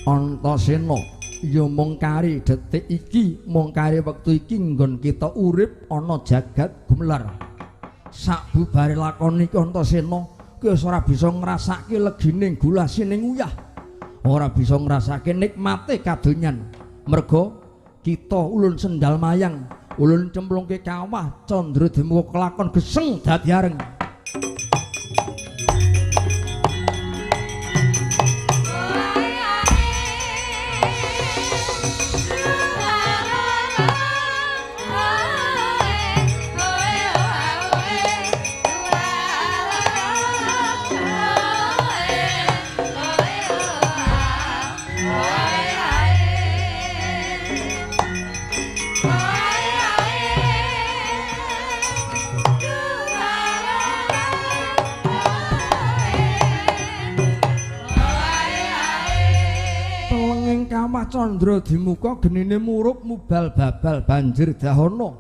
Antasena ya mung kari detik iki, mung kari wektu iki nggon kita urip ana jagat gumelar. Sakbubare lakon iki Antasena ki wis ora bisa ngrasake legine gulasining uyah. Ora bisa ngrasake nikmate kadonyan. Merga kita ulun sendal mayang, ulun cemplungke kawah candra dimuka kelakon geseng dadi areng. Candra dimuka genine murup mubal babal banjir dahana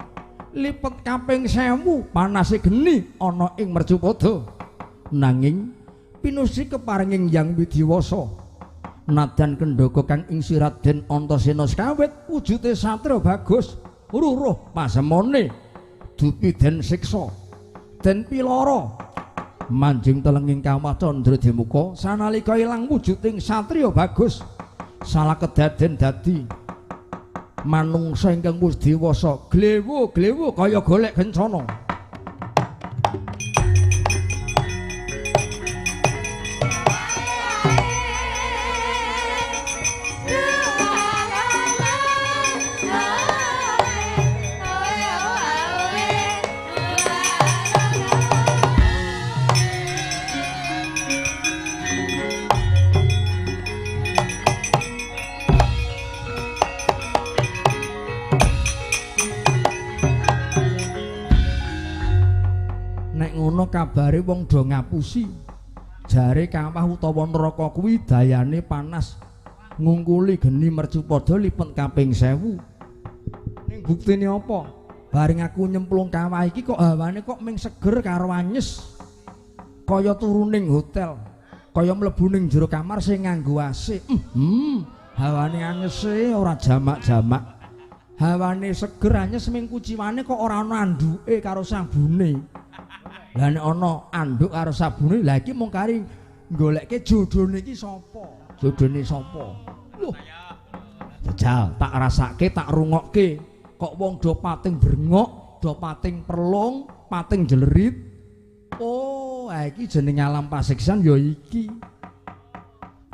lipet kaping 1000 panase geni ana ing Mercupada. Nanging pinusi keparenging Hyang Widiwasa nadan kendaka kang ing Raden Antasena sekawit wujude satria bagus ruruh pasemone dupi den siksa den pilara manjing telenging kawah candra dimuka sanalika ilang wujuding satria bagus. Salah kedaden dadi manungsa ingkang wis dewasa glewo-glewo kaya golek kencana. Kabare wong do ngapusi jare kawah utawa neraka kuwi dayane panas ngungkuli geni Mercupada lipet kaping 1000. Ning buktine apa? Bareng aku nyemplung kawah iki kok hawane kok ming seger karo anyes kaya turu ning hotel, kaya mlebu ning jero kamar sing nganggo AC. Hawane anyese ora jamak-jamak, hawane seger anyes ming kuciwane kok ora ana anduke karo sabune. Lah nek ana anduk karo sabune, lha iki mung kari golekke jodhone iki sapa? Jodhone sapa? Loh. Jajal tak rasake, tak rungokke. Kok wong do pating brengok, do pating perlung, pating jelerit. Oh, ha iki jeneng alam pasiksan ya iki.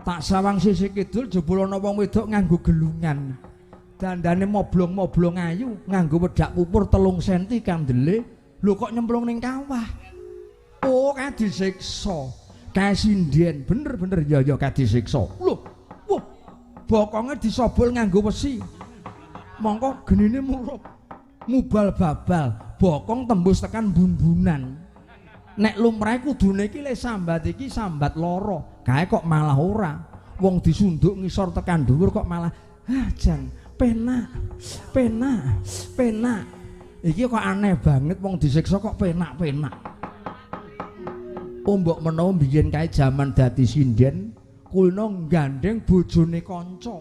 Tak sawang sisih kidul jebul ana wong wedok nganggo gelungan. Dandane moblong-moblong ayu, nganggo wedak pupur 3 senti kandele. Lho kok nyemplung ning kawah? Oh, kae disiksa. Kae sinden, bener-bener ya ya kae disiksa. Lho, wah, bokonge disobol nganggo wesi. Mongko genine murup. Mubal babal, bokong tembus tekan bumbunan. Nek lumrahe kudune iki le sambat iki sambat lara. Kae kok malah ora. Wong disunduk ngisor tekan dhuwur kok malah ah jan penak. Penak, penak. Iki kok aneh banget wong disiksa kok penak-penak. Oh mbok menawa biyen kae jaman dadi sinden, kulino nggandeng bojone kanca.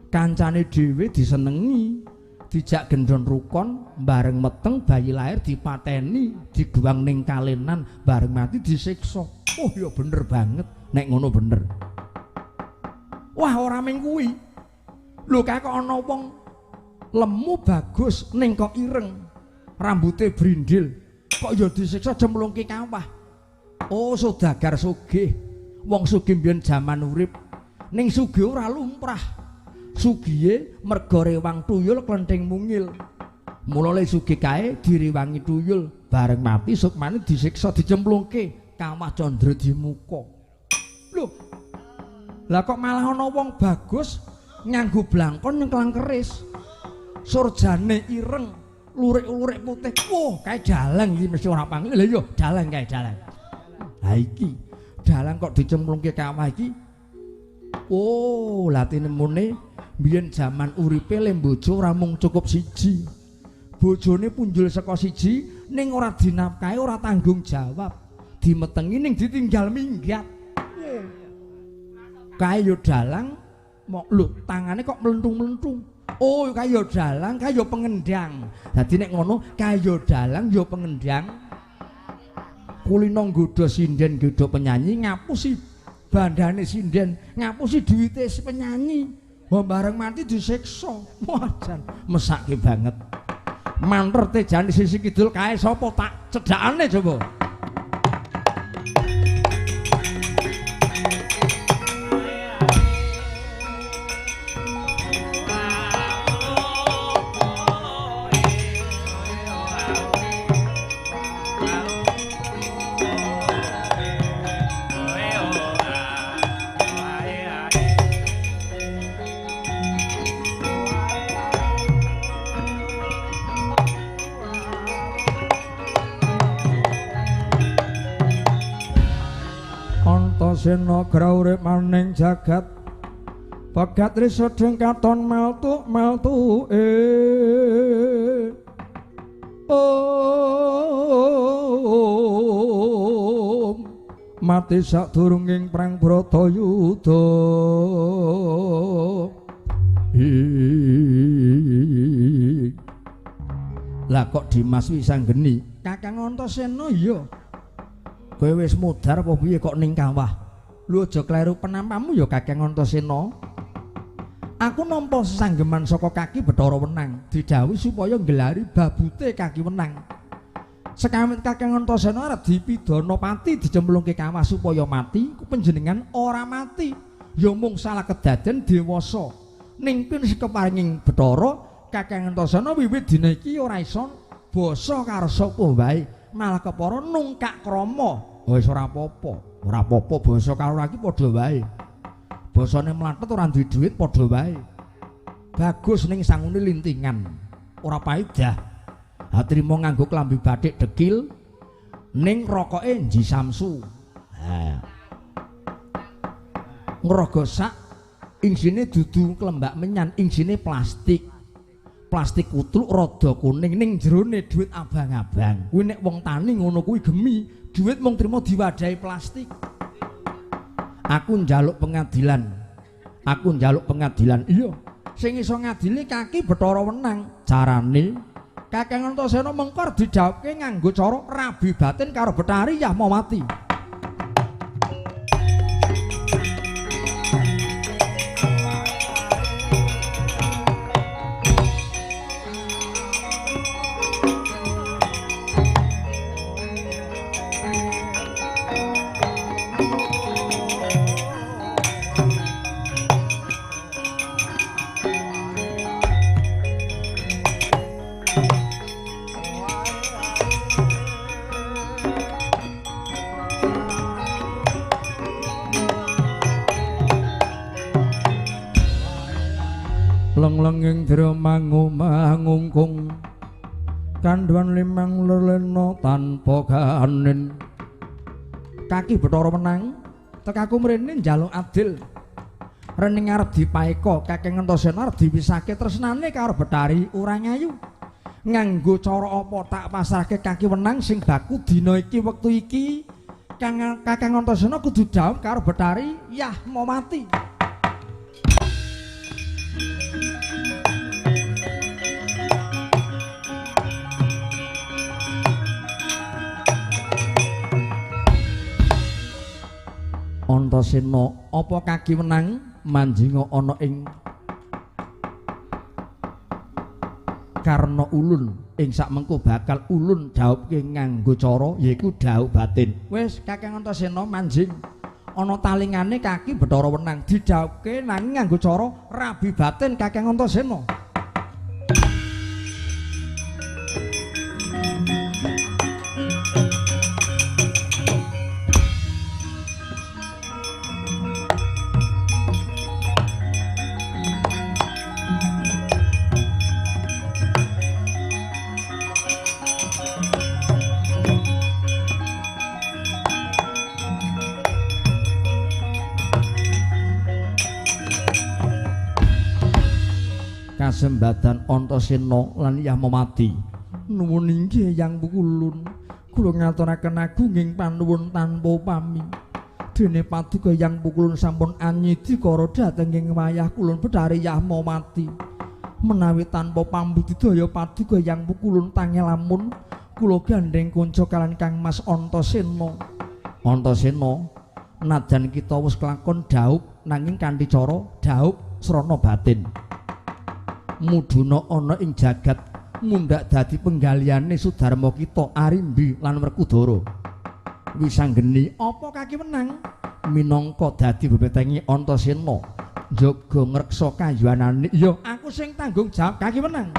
Kancane dhewe disenengi, dijak gendon rukon, bareng meteng bayi lahir dipateni, dibuang ning kalenan, bareng mati disiksa. Oh ya bener banget, nek ngono bener. Wah ora ming kuwi. Lho kae kok ana wong lemu bagus ning kok ireng, rambute brindil, kok ya disiksa cemplungke kawah. Oh saudagar sugih, wong sugih mbiyen jaman urip ning sugih ora lumrah. Sugihe merga rewang tuyul klenthing mungil. Mula le sugih kae direwangi tuyul, bareng mati sukmane disiksa dicemplungke kawah candra dimuka. Lho, lah kok malah ana wong bagus nganggo blangkon nyengklang keris. Surjane ireng, lurik-lurik putih. Wah, kae dalang iki mesti ora panggil. Lha iya, dalang kae dalang. Lah iki dalang kok dicemplungke kawah iki. Oh, lah tinemune biyen jaman uripe le bojo ora mung cukup siji. Bojone punjul saka siji ning ora dinafkahi, ora tanggung jawab. Dimetengi ning ditinggal minggat. Kae yo dalang Lho, tangane kok mlentung-mlentung. Oh, kaya dalang, kaya pengendang. Dadi nek ngono, kaya dalang ya pengendang. Kulino nggodha sinden, nggodha penyanyi, ngapusi bandane sinden, ngapusi duwite si penyanyi. Wah, bareng mati disiksa. Wah, jan mesake banget. Manter tejane sisi kidul kae sapa tak cedhakane coba. Antasena graurip maning jagat pegat risedeng katon meltuk-meltuke. Om mati sadurunging perang Bratayuda. Lah kok Dimas Wisanggeni? Kakang Antasena iya. Kowe wis mudhar apa piye kok ning kawah? Lho aja kleru penampamu ya Kakang Antasena. Aku nampa sesanggeman saka kaki Bathara Wenang, didhawuhi supaya nggelari babute kaki Wenang. Sekawit Kakang Antasena arep dipidana pati dicemplungke kawah supaya mati, ku panjenengan ora mati. Ya mung salah kedaden dewasa. Ning pin keparinging Bathara, Kakang Antasena wiwit dina iki ora iso basa karo sapa wae. Malah kepara nungkak krama. Wis ora apa-apa. Ora apa-apa basa karo iki padha wae. Basane mlatet ora duwe dhuwit padha wae. Bagus ning sangune lintingan. Ora paedah. Ha trimo nganggo klambi batik dekil ning rokoke Nji Samsu. Ha. Ngrogo sak isine dudu klembak menyan, isine plastik. Plastik kutluk rada kuning ning jerone dhuwit abang-abang. Kuwi nek wong tani ngono kuwi gemi, dhuwit mung trimo diwadahi plastik. Aku njaluk pengadilan. Aku njaluk pengadilan. Iya, sing iso ngadili kaki Bathara Wenang. Carane Kakang Antasena mengkor didhawuhke nganggo cara rabi batin karo Bathari Yahmawati. Leng-lenging dremangumangungkung kandhuan limang lelena tanpa ganin. Kaki Bathara Wenang tekaku mrene njaluk adil. Rening arep dipaeka Kakang Antasena arep diwisake tresnane karo Bathari ora ngayu. Nganggo cara apa tak pasrahke kaki Wenang sing baku dina iki wektu iki Kakang Antasena kudu dhawuh karo Bathari Yahmawati. Antasena, apa kaki Wenang manjinga ana ing Karna Ulun ing sakmengko bakal ulun dhawuhke nganggo cara yaiku dhawuh batin. Wis Kakang Antasena manjing ana talingane kaki Bathara Wenang didhawuhke nanging nganggo cara rabi batin Kakang Antasena. Kasembadan Antasena lan Yahmawati. Nuwun inggih Yang Pukulun, kula ngaturaken agunging panuwun tanpa pami. Dene paduka Hyang Pukulun sampun anyidi kara dhateng ing wayah kulun Bathari Yahmawati. Menawi tanpa pambudidaya paduka Hyang Pukulun tangelamun kula gandheng kanca kaliyan Kang Mas Antasena. Antasena, najan kita wis kelakon dhaup nanging kanthi cara dhaup srana batin. Mudhuna ana ing jagat mundhak dadi penggalihane Sudarma kita Arimbi lan Werkudara. Wisanggeni apa kaki menang minangka dadi bebetengi Antasena njaga ngreksa kayuwanane. Ya aku sing tanggung jawab kaki menang.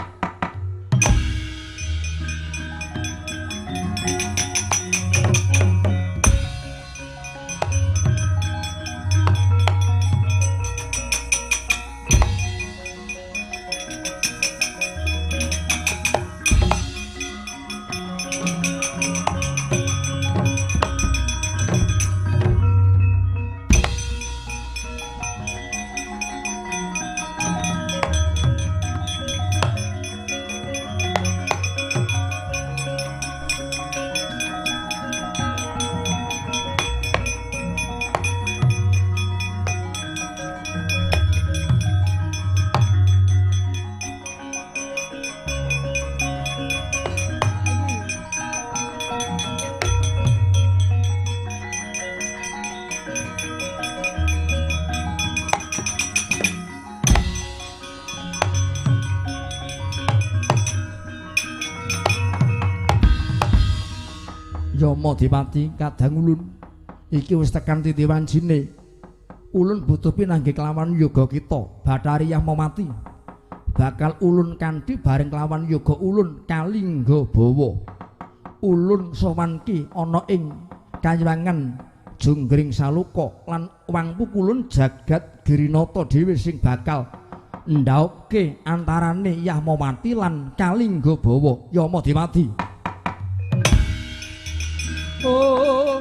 Yama Dipati kadang ulun iki wis tekan titi wancine. Ulun butuh pinanggih kelawan yoga kita Bathari Yahmawati. Bakal ulun kanthi bareng kelawan yoga ulun Kalingga Bawa. Ulun sowan ki ana ing kayangan Jonggring Saloka lan wangku kulun jagat Girinata dhewe sing bakal ndhaupke antarane Yahmawati lan Kalingga Bawa. Yama Dipati. Oh.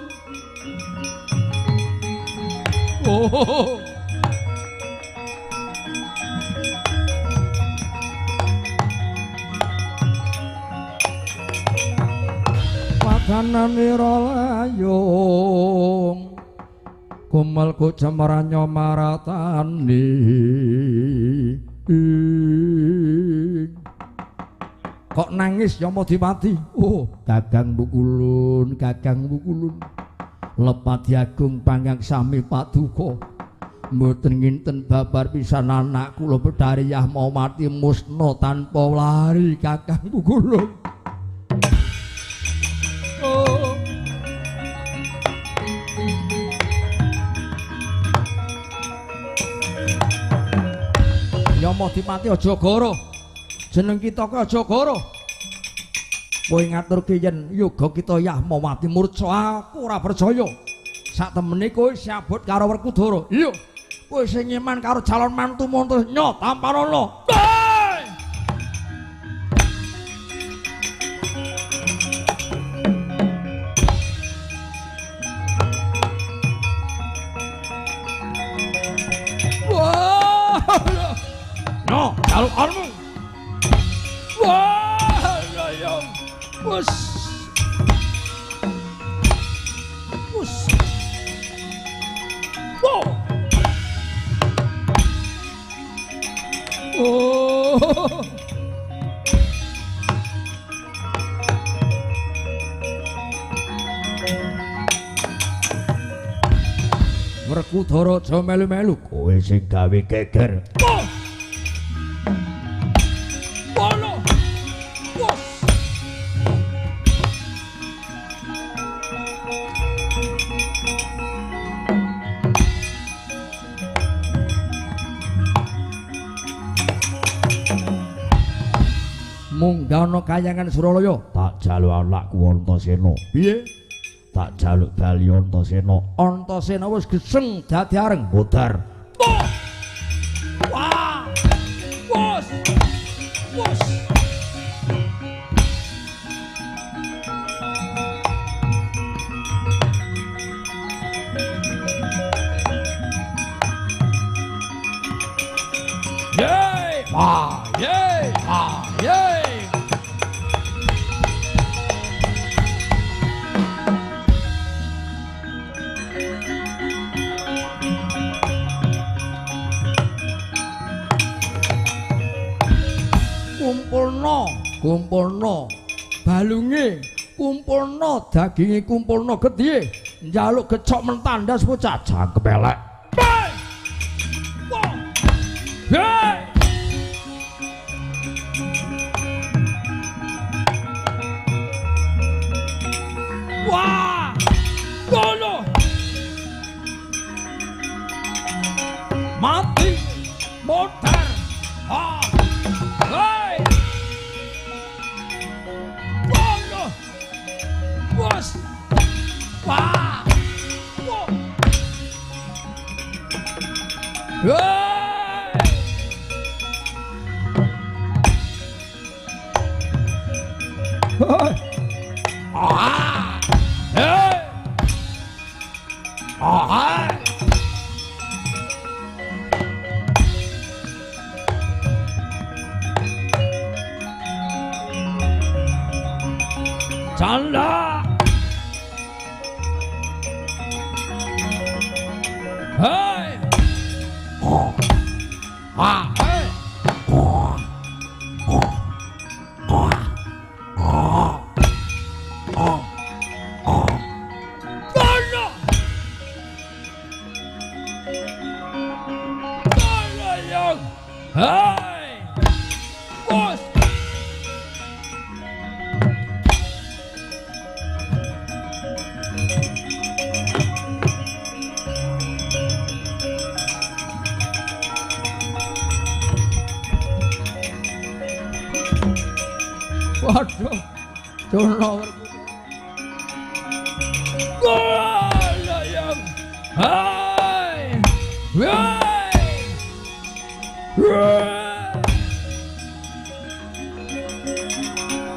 Oh. Padanane layung kumel kucemranyo maratani. Kok nangis Yama Dipati? Oh, Kakang Pukulun, Kakang Pukulun. Lepati agung panggang sami paduka. Mboten nginten babar pisan anak kula Bathari Yahmawati musna tanpa lari Kakang Pukulun. Oh. Yama Dipati aja goro. Jeneng kita ki aja goro. Kowe ngaturke yen yoga kita Yahmawati murca, aku ora percaya. Sak temene kowe siabot karo Werkudara. Iya. Kowe sing nyeman karo calon mantumu terus nyo tampanono. Wah. No, jalukanmu. Wah, ya. Wes. Wes. Wow. Oh. Werkudara aja melu-melu, kowe sing gawe geger. Oh. Munggah ana kayangan Suralaya, tak jaluk anakku Antasena. Piye? Tak jaluk bali Antasena. Antasena wis geseng dadi areng modar. Wah! Wos! Wos! Yeay! Wah! Yeay! Wah! Yeay! Kumpulno balunge, kumpulno daginge, kumpulno getihe, njaluk gecok mentandas bocah jangkep elek. Hei! Wah! Kono! Mati! Modar! Ha! Hei! Kono! Bos! Wah! Wah! Hei! Ah! Hey! Ah! Canda! Hey! Ah! Hey! Hey! Bos! Waduh, jono Hai! Hai!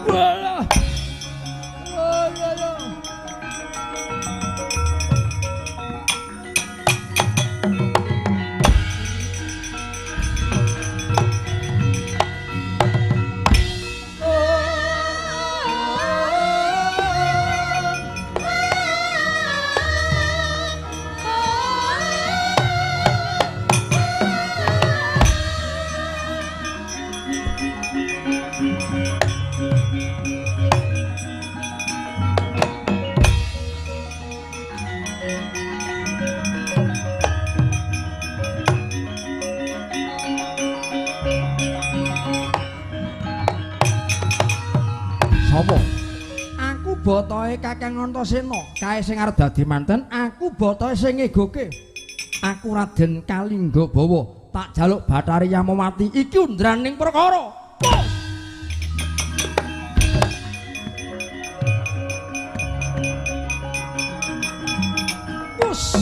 Walah. Walah. Sapa? Aku botohe Kakang Antasena, kae sing arep dadi manten, aku botohe sing ngegoke. Aku Raden Kalingga Bawa, tak jaluk Bathari Yamawati iki undraning perkara. Bos.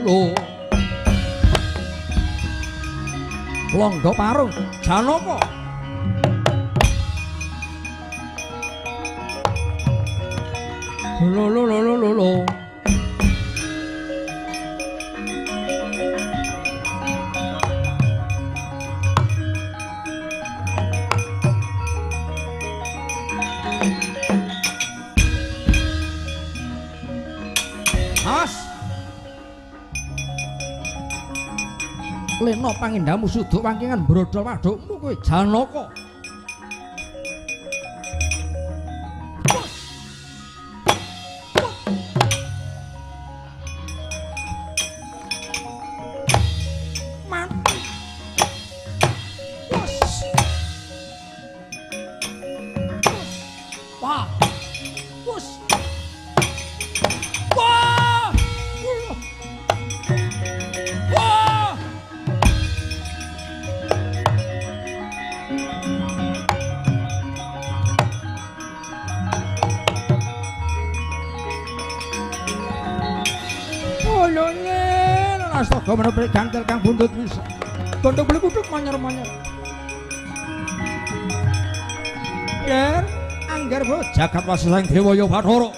Lo. Longgo parung Janaka. Lo lo lo lo lo lo. Mas. Lena pangendamu suduk wangkingan brodol wadukmu kowe Janaka. Mati. Bos. Wah. Bos. Wah. Wah. Astaga menapa gantel kang buntut wis. Gondhong blekuduk manyer-manyer. Ger, angger bo jagat wasesang dewa ya Bathara.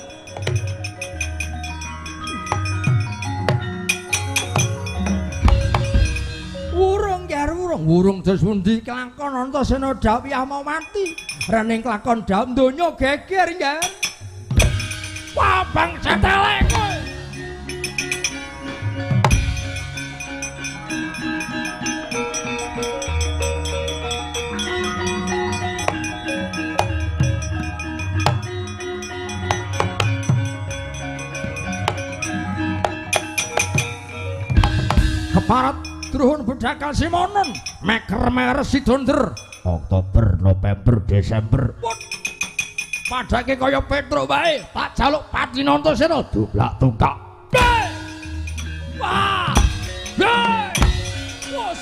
Urung urung terus pundi kelakon Antasena dhawuh Yamawati. Rening kelakon dhawuh donya geger ya. Wah bangsa telek kowe. Keparat Druhun Budakal Simonon meker meres sidonder Oktober November Desember padake kaya Petruk wae tak jaluk pati Antasena dublak tungkak. Wah wos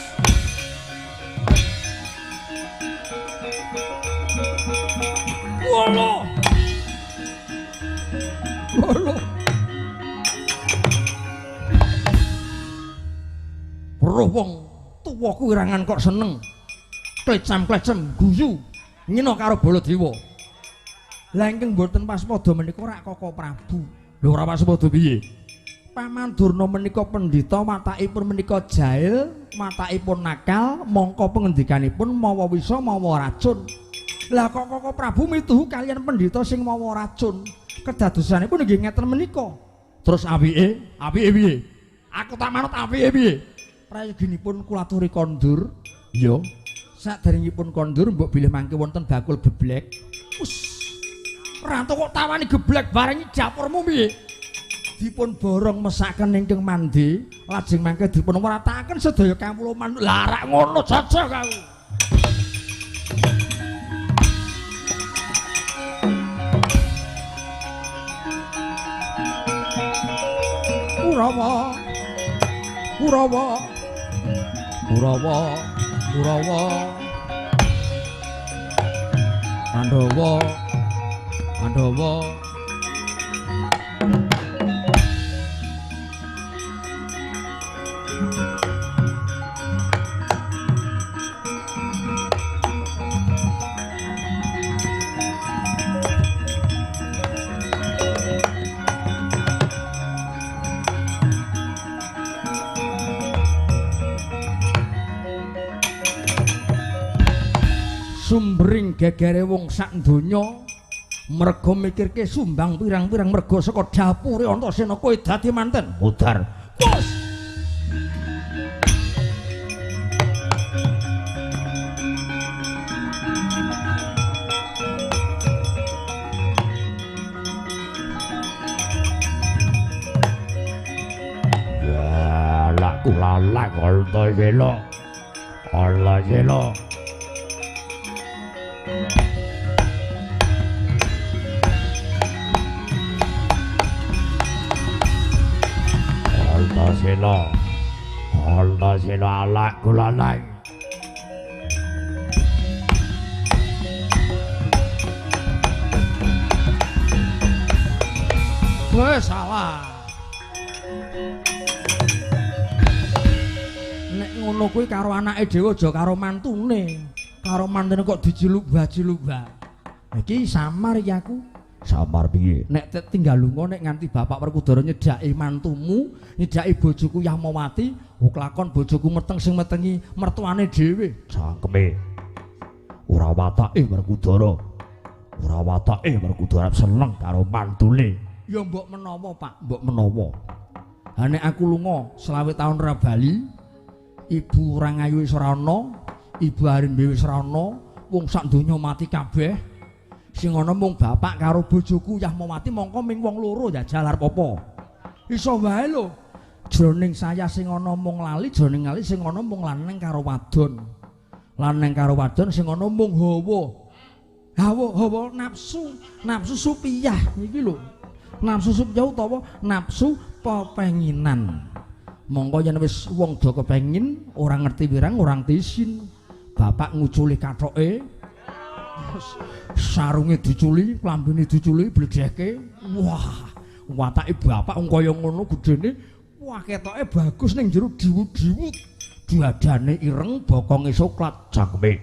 wolo wolo weruh wong tuwa kuwirangan kok seneng klecam-klecem guyu ngina karo Baladewa. Lah ingkang mboten waspada menika rak Koko Prabu. Lho ora waspada piye? Paman Durna menika pendhita, watakipun menika jahil, watakipun nakal, mongko pengendikanipun mawa wisa mawa racun. Lah kok Koko Prabu mituhu kaliyan pendhita sing mawa racun. Kedadosanipun nggih ngeten menika. Terus apike? Apike piye? Aku tak manut apike piye? Prayoginipun kula aturi kondur. Iya. Saderengipun kondur mbok bilih mangke wonten bakul geblek. Us. Ranto kok tawani geblek bareng dapurmu piye? Dipun borong mesaken ingkang mandi, lajeng mangke dipun wrataken sedaya kawula manuk. Lah rak ngono cocok aku. Kurawa. Kurawa. Kurawa, Kurawa, Pandhawa, Pandhawa. Sumbering gegere wong sak donya merga mikirke sumbang pirang-pirang merga saka dapure Antasena kowe dadi manten mudhar. Bos. Ya laku lalak Antasena. Antasena. Antasena, Antasena alak kulanang. Wes salah. Nek ngono kuwi karo anake dhewe aja karo mantune. Karo mantune kok dijiluk-bajiluk-ba. Iki samar iki aku. Samar piye? Nek tinggal lunga nek nganti Bapak Werkudara nyedhaki mantumu, nyedhaki bojoku Yamawati, kelakon bojoku meteng sing metengi mertuane dhewe. Cangkeme. Ora watake Werkudara. Ora watake Werkudara seneng karo mantune. Ya mbok menawa, Pak, mbok menawa. Ha nek aku lunga 25 taun ora bali, Ibu Rangayu wis ora ana, Ibu Arimbi wis ora ana, wong sak donya mati kabeh. Sing ana mung bapak karo bojoku Yahmawati mongko ming wong loro jajal arep apa. Iso wae lho. Jroning saya sing ana mung lali, jroning lali sing ana mung lanang karo wadon. Lanang karo wadon sing ana mung hawa. Hawa hawa nafsu, nafsu supiyah iki lho. Nafsu supiyah utawa nafsu pepenginan. Mongko yen wis wong do kepengin, ora ngerti wirang, ora ngerti isin. Bapak nguculi kathoke, sarunge diculi, klambine diculi, bledheke. Wah, watake bapak wong kaya ngono gedene, wah ketoke bagus ning jero diwut-diwut. Dadane ireng, bokonge soklat. Cangkeme.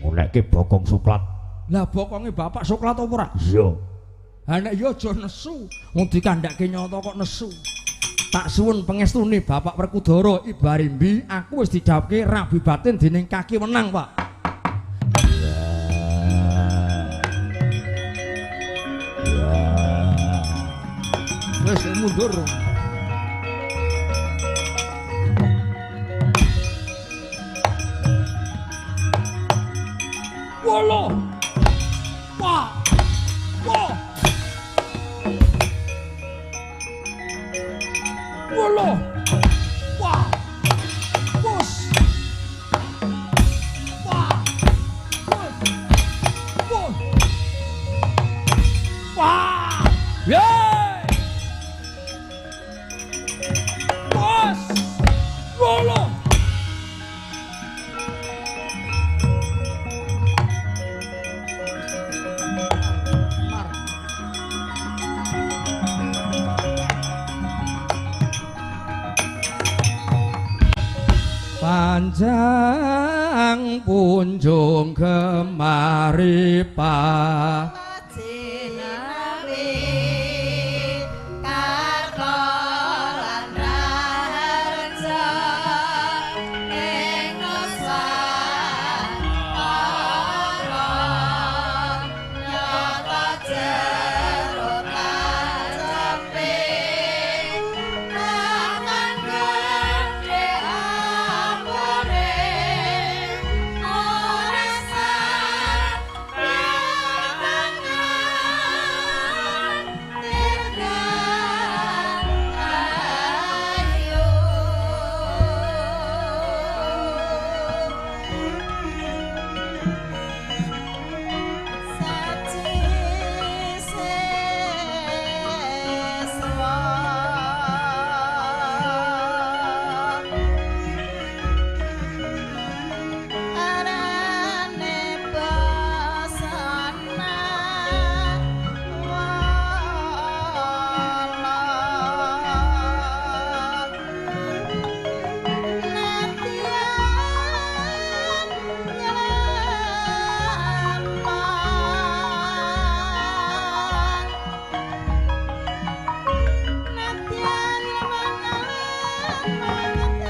Ngonekke bokong soklat. Lah bokonge bapak soklat apa ora? Iya. Ha nek iya aja nesu, wong dikandhake nyata kok nesu. Tak suwun pengestune Bapak Werkudara Ibu Arimbi, aku wis didhawuhke rabi batin dening kaki wenang, Pak. Wis mundur. Wolo. Wah. Wah. Wolo. Wah. Bos. Wah. Bos. Bos. Wah. Yeay. Bos. Wolo. Panjang punjung kemari pa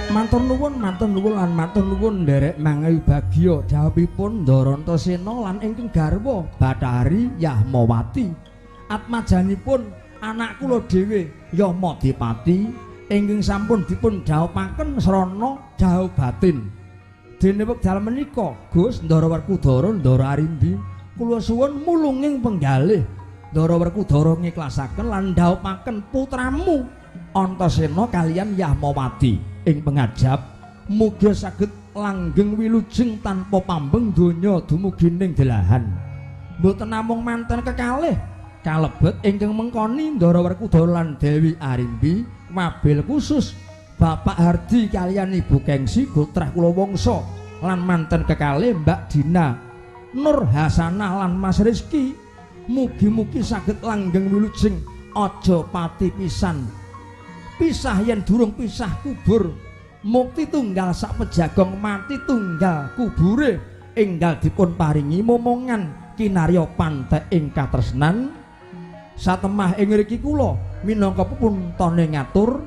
Matur nuwun, matur nuwun lan matur nuwun nderek mangayu bagya dhawuhipun Ndara Antasena lan ingkang garwa Bathari Yahmawati. Atmajanipun anak kula dhewe Yamadipati ingkang sampun dipun dhawuhaken srana dhawuh batin. Dene wekdal menika Gus Ndara Werkudara Ndara Arimbi kula suwun mulunging penggalih Ndara Werkudara ngiklasaken lan dhawuhaken putramu Antasena kaliyan Yahmawati ing pengajap mugi saged langgeng wilujeng tanpa pambeng donya dumugi ning delahan. Mboten namung manten kekalih kalebet ingkang mengkoni Ndara Werkudara lan Dewi Arimbi wabil khusus Bapak Hardi kaliyan Ibu Kengsi gotrah kula wangsa lan manten kekalih Mbak Dina Nur Hasanah lan Mas Rizky mugi-mugi saged langgeng wilujeng aja pati pisan. Pisah yen durung pisah kubur, mukti tunggal sak pejagong mati tunggal kubure enggal dipun paringi momongan kinarya pantek ing katresnan. Satemah ing ngriki kula minangka pepuntone ngatur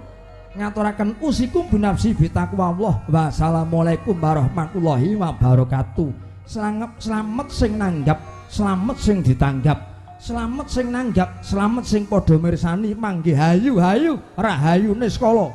ngaturaken usikum binafsi bitaqwallah. Wassalamualaikum warahmatullahi wabarakatuh. Slamet sing nanggap, slamet sing ditanggap, slamet sing nanggap, slamet sing padha mirsani manggih hayu hayu rahayu niskala.